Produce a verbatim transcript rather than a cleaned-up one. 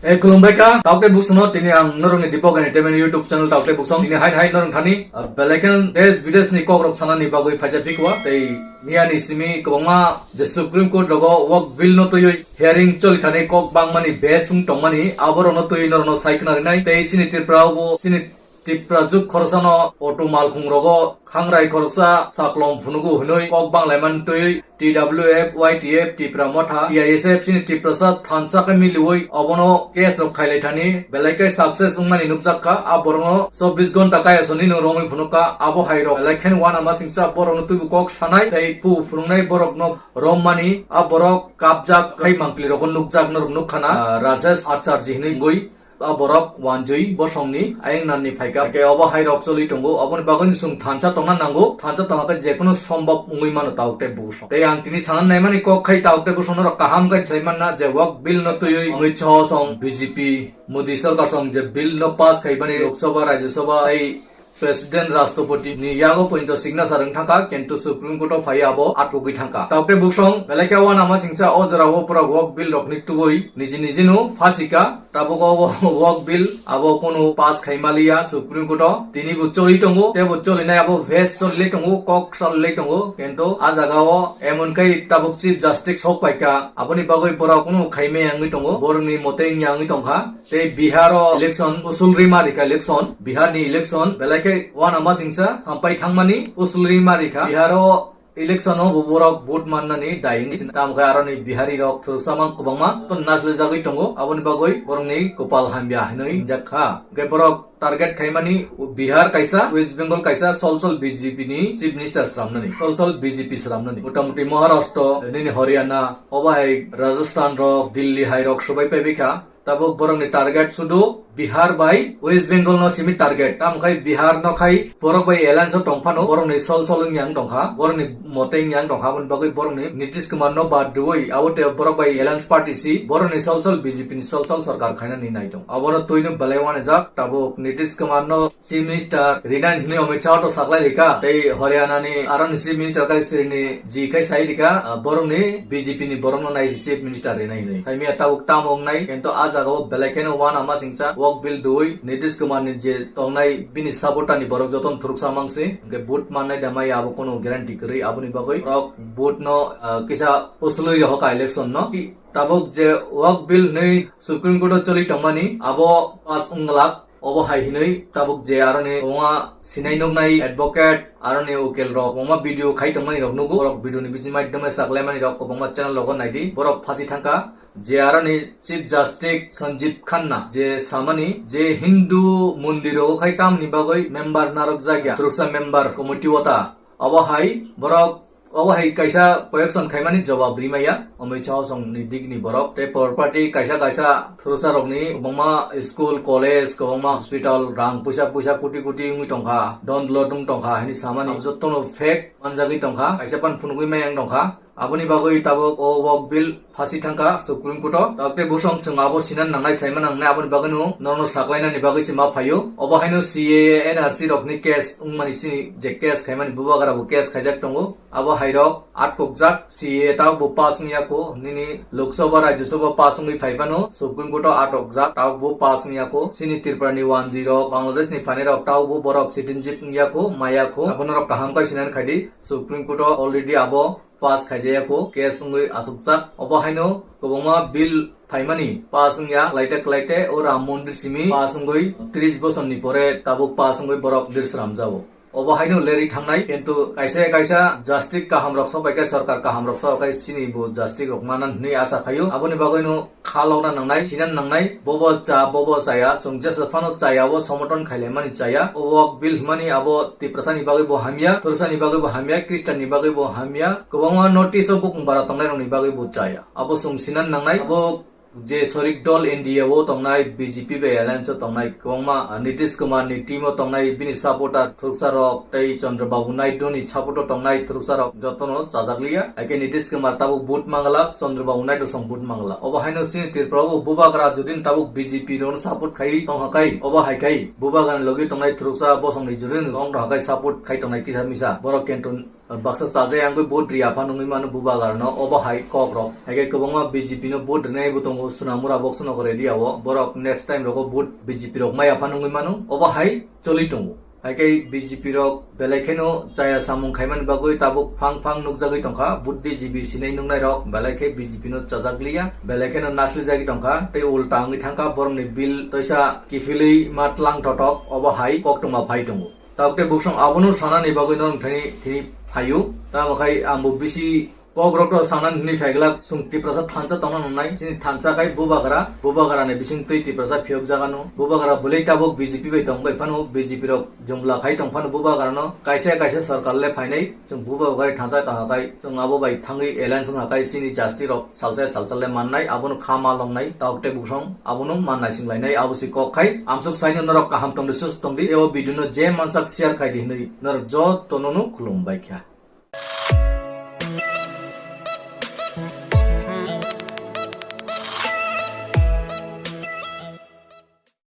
Eh, khulumbai kha, tauk tei buksongno tini ang norokni Deepak Entertainment YouTube channel tauk tei buksong. Tini hai hai norok thani, ah, belai kheno desh bidesh ni kok rok sanani bagwi phaijak phikwa. Tei miya ni simi kwbangma je Supreme Court rogo work bill no twiwi hearing choli thani kok bangmani base wng tongmani aborok no twiwi norok no sai khna rinai. Tei sini Tripura o bo sini Tiprajwk khoroksano auto malkhung rogo khangrai khoroksa saklom phunugo hwnwi kok banglaimani twi T W F, Y T F, Tipra Motha, T I S F chini Tiprasa thansa khe miliwi obono case rok khailai thani belai khe success wngmani nukjak kha. A borokno chobbish ghonta kaya soni nwng romwi phunuk kha. Abo hai rok belai kheno uanama singcha borokno tuibu kok sanai tei pu phunuknai borokno rommani a borok kapjak khai mangpli rokno nukjak norok nukkhana, ah, Rajesh Acharji hwnwi wngwi. A borok wanjwi bosongni ayang nanni phaikha. Hake obo hai rok choli tongo. Oboni bagwi chwng thansa tongna nango. Thansa tongna khe jekunu sombok wngwi mano tauk tei busong. Tei ang tini sana naimani kok khai tauk tei busong norok kaham khe sai manna je work bill no twiwi Amit Shah song B J P Modi sarkar song je bill no pass khaimani Lok Sabha, Rajya Sabha tei President Rashtrapati ni yago pointo signature wng thangkha, kintu Supreme Court o phai abo atugwi thangkha. Tauk tei busong belai khe uanama singcha o jora o borok work bill rok ni tubui niji niji no phasika. Tabuk o work bill abo kunu pass khai maliya Supreme Court o. Tini bo choli tongo, tei bo choli nai abo vest choli lai tongo, kok choli lai tongo. Kintu a jaga o emon kai tabuk Chief Justice sok paikha, aboni bagwi borok kunu khai maya wngwi tongo, borok ni mote wngya wngwi tongkha. Tei Bihar o election usul rima rikha election, Bihar ni election belai khe uanama singcha sampai thangmani usul rima rikha. Bihar o election o bo borok vote mannani dayung sin. Tamo khe aroni Bihari rok thuruksa mang kwbangma to nasle jagwi tongo, aboni bagwi borokni kopal hamya hinwi hinjak kha. Hwnkhe borok target khaimani Bihar kaisa, West Bengal kaisa, sol sol B J P ni Chief Minister sramnani, sol sol B J P sramnani. Motamuti Maharashtra, nini Haryana, obo hai Rajasthan rok, Delhi hai rok swbai paibai kha. Tabuk borokni target sudu Bihar bai West Bengal no simi target. Tamo khai Bihar no khai borok bai alliance o tong phano borokni sol sol wngya wng tongkha, borokni mote wngya wng tongkha, aboni bagwi borokni Nitish Kumar no bad rwui abo tei borok bai alliance party si borokni sol sol B J P ni sol sol sarkar khainani nai tong. Abono twi no belai uanijak, tabuk Nitish Kumar no Chief Minister rinai hwnwi Amit Shah to saklai rikha, tei Haryana ni aroni Chief Minister khai sri ni ji khai sai rikha, ah, borokni B J P ni borokno nai si Chief Minister rinai hwnwi. Saimia tabuk tamo wngnai, kintu a jaga o belai kheno uanama singcha work bill dui Nitish Kumar ni je tongnai bini supporter ni borok jotono thuruksa mangsi, hwnkhe vote mannai da maya abo kono guarantee kwrwi, aboni bagwi borok vote no, ah, kisa usulwi rohorkha election no. Tabuk je work bill hwnwi Supreme Court o choli tongmani abo pass wngwlak. Obo hai hinwi tabuk je aroni kwbangma sinai nuknai advocate, aroni ukil rok kwbangma video khai tongmani rok nugo. Borok video ni bising maidhome saklaimani rok kwbangma channel rogo naidi. Borok phasi thangkha je aroni Chief Justice Sanjeev Khanna je samani je Hindu mondir rogo khai tamni bagwi member narwk jakya, thuruksa member committee o ta. Obo hai borok Obo hai kaisa correction khaimani jawab rimaya, Amit Shah song ni dik ni borok. Tei property kaisa kaisa thursa rokni kwbangma school, college, kwbangma hospital, rang puisa puisa koti koti wngwi tongkha, don dolo wng tongkha, hini samani jotono fake manjagwi tongkha, kaisa pan phunugwi maya wng tongkha. Aboni bagwi tabuk o work bill phasi thangkha Supreme Court o. Tabuk tei bosong chwng abo sinan nangnai, saima nangnai, aboni bagwino norokno saklainani bagwi se ma phaio. Obo haino C A A, N R C rokni case wngmani sini je case khaimani bubagra bo case khaijak tongo. Abo hairok atkokjak, C A A tabuk bo pass wngya kho, nini Lok Sabha, Rajya Sabha pass wngwi phai phano Supreme Court o atkokjak, tabuk bo pass wngya kho. Sini Tripura ni wanjwi rok, Bangladesh ni phainai rok tabuk bo borok citizenship wngya kho, maya kho. Abo norok kaham khe sinan khaidi, Supreme Court o already abo pass khaijaya kho, case wngwi achukjak. Obo haino kwbangma bill phaimani pass wngya, klaite klaite o Ram Mondir simi pass wngwi tris bosorni pore tabuk pass wngwi borok dir sramjago. Obo haino lerwi thangnai, kintu kaisa kaisa justice kaham rok sok bai khe, sorkar kaham rok sok bai khe chini bo justice rok manan hwnwi asa khaio. Aboni bagwino kha lokna nangnai, sinan nangnai, bobo cha, bobo chaya, chwng jesa phano chaya, o somoton khailaimani chaya. O work bill hwnmani abo Tiprasani bagwi bo hamya, Thurusani bagwi bo hamya, Khristanni bagwi bo hamya, kwbangma North East o bukung bara tongnairokni bagwi bo chaya. Abo chwng sinan nangnai, abo je sorik dol N D A o tongnai, B J P bai alliance o tongnai, kwbangma, ah, Nitish Kumar ni team o tongnai, bini supporter thuruksa rok tei Chandra Babu Naidu ni support o tongnai thuruksa rok jotono chajak liya. Hai khe Nitish Kumar tabuk vote manglak, Chandra Babu Naidu song vote manglak. Obo haino chini Tripura o bubagra jodi tabuk B J P rokno support khai tongkha khai, obo hai khai bubagra ni logi tongnai thuruksa bosong ni jodi wng rok hai support khai tongnai kisa misa. Borok kintu Baksa chajai ang bai vote ri apha nungwi mano bubagarno, obo hai kok rok. Haikhe kwbangma B J P no vote rinai bo tongo, Sonamura Boxnogor area o. Borok next time rogo vote B J P rok mai apha nungwi mano, obo hai choli tongo. Haikhe B J P rok belai kheno chaya samung khaimani bagwi tabuk phang phang nukjagwi tongkha. Vote D G B sinai nungnai rok belai khe B J P no chajak liya, belai kheno nasli jagwi tongkha. Tei ulta wngwi thangkha, borokni bill toisa kiphilwi ma tlang totok, obo hai koktwma phai tongo. Tabuk tei buksong abono sanani bagwi norok thani thini phaio. Tamo khai ang bo bisi kok rok to sanani hwnwi phai glak, chwng Tiprasa thansa tongna nangnai. Chini thansa khai Bubagra, Bubagra ni bising twi Tiprasa phiyok jagano. Bubagra bwlwi tabuk B J P bai tong bai phano, B J P rok jumla khai tong phano Bubagra no kaisa kaisa sarkar le phainai. Chwng Bubagra thansa tong hakai, chwng abo bai thangwi alliance wng hakai, chini jasti rok salsa salsa le mannai, abono kha ma longnai, tabuk tei buksong abono mannai singlainai, abo si kok khai. Amsuk saino norok kaham tongdi, sus tongdi, eo video no je mansak share khai di hwnwi norok jotono no khulum bai kha.